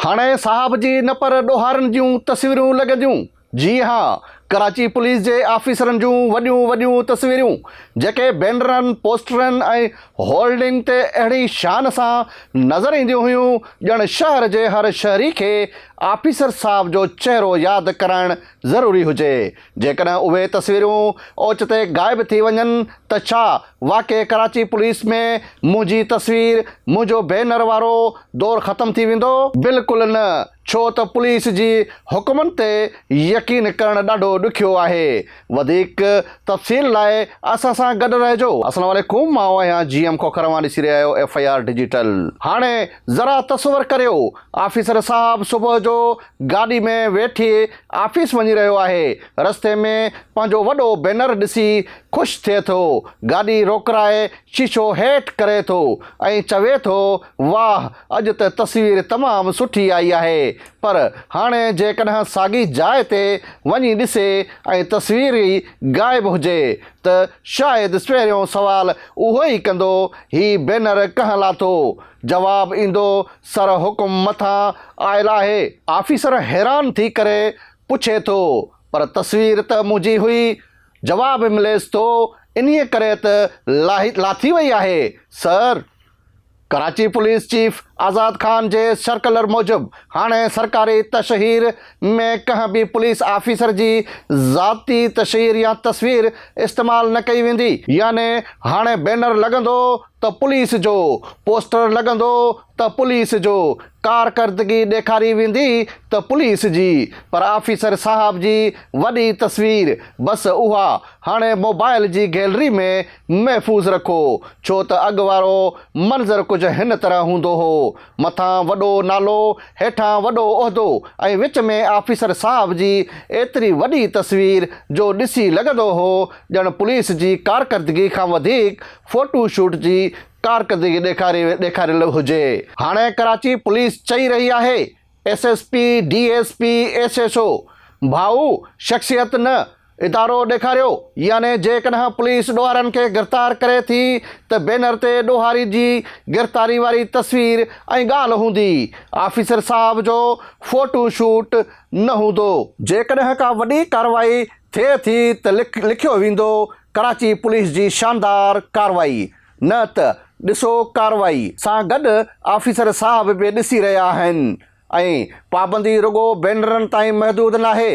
هاڻي صاحب جي نه پر ڏوهارين جون تصويرون لڳنديون. جي ها، ڪراچي پوليس جي آفيسرن جون وڏيون وڏيون تصويرون، جيڪي بينرن، پوسٽرن ۽ هولڊنگ تي اهڙي شان سان نظر اينديون هيون، ڄڻ شهر جي هر شهري کي آفيسر صاحب جو چهرو ياد ڪرائڻ ضروري هجي. جيڪڏهن اهي تصويرون اوچتي غائب ٿي وڃن ته ڇا واقعي ڪراچي پوليس ۾ منهنجي تصوير، منهنجو بينر وارو دور ختم ٿي ويندو؟ بلڪل نه، ڇو ته پوليس جي حڪمن تي يقين ڪرڻ ڏاڍو ڏکيو آهي. وڌيڪ تفصيل لاء اسان سان گڏ رهجو. السلام عليڪم آئون آهيان جي ايم کوکر اوهان ڏسي رهيا آهيو ايف I R digital. هاڻي ذرا تصور ڪريو آفيسر صاحب صبح جو گاڏي ۾ ويٺي آفيس وڃي رهيو آهي. رستي ۾ پنهنجو وڏو بينر ڏسي خوش ٿئي ٿو. گاڏي روڪرائي شيشو هيٺ ڪري ٿو ۽ چوي ٿو، واهه اڄ ته تصوير تمام سٺي آئي آهي. پر هاڻي جيڪڏهن ساڳي جاء تي وڃي ڏسي ۽ تصوير ئي غائب هجي ته شايد پهريون سوال اهو ئي ڪندو، هي بينر ڪنهن لاٿو؟ جواب ايندو، سر حڪم مٿان آيل آهي. آفيسر حيران ٿي ڪري پڇي ٿو، پر تصوير ته منهنجي هئي. جواب مليس ٿو، انهيء ڪري ته لاٿي وئي آهي، sir. Karachi police chief Azad Khan جي سرڪلر موجب هاڻي سرڪاري تشهير ۾ ڪنهن به پوليس آفيسر جي ذاتي تشهير يا تصوير استعمال نه ڪئي ويندي. يعني هاڻي بينر لڳندو ته پوليس جو، پوسٽر لڳندو ته پوليس جو، ڪارڪردگي ڏيکاري ويندي ته پوليس جي، پر آفيسر صاحب جي وڏي تصوير بس اها هاڻي موبائل جي گيلري ۾ محفوظ رکو، ڇو ته اڳ وارو منظر ڪجهه هن طرح هوندو هو، مٿان وڏو نالو، هيٺان وڏو عهدو ۽ وچ ۾ آفيسر صاحب جي ايتري وڏي تصوير جو ڏسي لڳندو هو ڄڻ پوليس جي ڪارڪردگي کان وڌيڪ فوٽو شوٽ جي ڪارڪردگي ڏيکاريل هجي. هاڻي ڪراچي پوليس چئي رهي آهي S S P, D S P, S H O ڀائو شخصيت نه ادارو ڏيکاريو يعني جيڪڏهن پوليس ڏوهارين کي گرفتار ڪري ٿي ته بينر تي ڏوهاري جي گرفتاري واري تصوير ۽ ڳالهه هوندي آفيسر صاحب جو فوٽو شوٽ نه هوندو. جيڪڏهن ڪا وڏي ڪارروائي ٿئي ٿي ته لکيو ويندو ڪراچي پوليس جي شاندار ڪارروائي نه ته ڏسو ڪارروائي سان گڏ آفيسر صاحب به ڏسي رهيا آهن ۽ پابندي رڳو بينرن تائين محدود ناهي،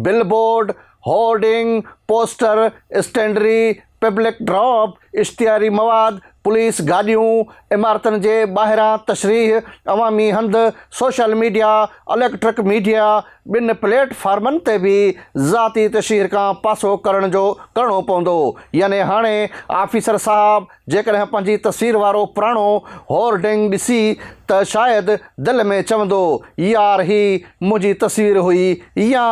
بل بورڊ، هورڊنگ، پوسٽر، اسٽينڊري، پبلڪ ڊراپ، اشتهاري مواد، پوليس گاڏيون، عمارتن جي ٻاهران تشريح، عوامي هنڌ، سوشل ميڊيا، اليڪٽرڪ ميڊيا، ٻن پليٽ فارمن تي به ذاتي تشهير کان پاسو ڪرڻ جو ڪرڻو پوندو يعني هاڻي آفيسر صاحب جيڪڏهن پنهنجي تصوير وارو پراڻو هورڊنگ ڏسي ته شايد دل ۾ چوندو يار هي منهنجي تصوير هئي يا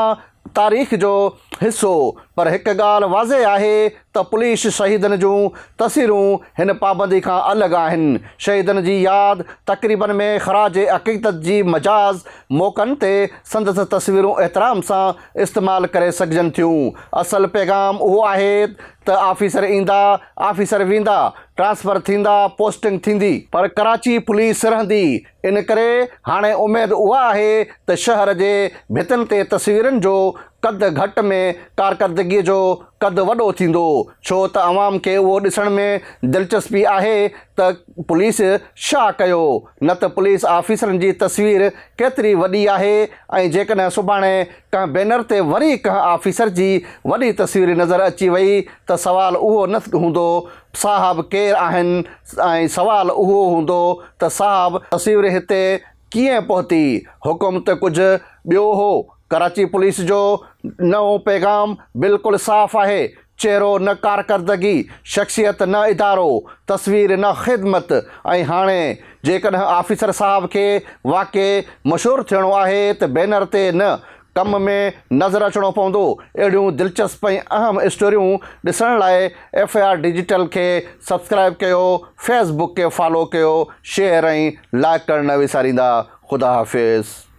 تاريخ جو حصو پر هڪ ڳالهه واضح آهي ته پوليس شهيدن جون تصويرون هن پابندي کان الڳ آهن. شهيدن جي ياد تقريبن ۾ خراج عقيدت جي مجاز موقعن تي سندس تصويرون احترام سان استعمال ڪري سگهجن ٿيون. اصل پيغام اهو آهي ته آفيسر ايندا، آفيسر ويندا، ٽرانسفر ٿيندا، پوسٽنگ ٿيندي. پر ڪراچي پوليس رهندي. ان ڪري هاڻي اميد اها آهي ته شهر جي ڀتين تي تصويرن جو قد گهٽ ۾ ڪارڪردگيء جو قد وڏو ٿيندو، ڇو ته عوام کي اهو ڏسڻ ۾ دلچسپي آهي ته پوليس ڇا ڪيو، نه ته پوليس آفيسرن جي تصوير ڪيتري وڏي آهي ۽ جيڪڏهن سڀاڻي ڪنهن بينر تي وري ڪنهن آفيسر جي وڏي تصوير نظر اچي وئي ته سوال اهو نه هوندو صاحب ڪير آهن ۽ سوال اهو هوندو ته صاحب تصوير هتي ڪيئن پهتي؟ حڪم ته ڪجهه ٻيو هو. ڪراچي پوليس جو نئون پيغام بلڪل صاف آهي، چهرو نه ڪارڪردگي، شخصيت نه ادارو، تصوير نه خدمت ۽ هاڻي جيڪڏهن آفيسر صاحب کي واقعي مشهور ٿيڻو آهي ته بينر تي نه ڪم ۾ نظر اچڻو پوندو. اهڙيون دلچسپ ۽ اهم اسٽوريون ڏسڻ لاء ايف I R digital کي سبسڪرائيب ڪيو، فيس بڪ کي فالو ڪيو، شيئر ۽ لائيڪ ڪرڻ نه وساريندا. خدا حافظ.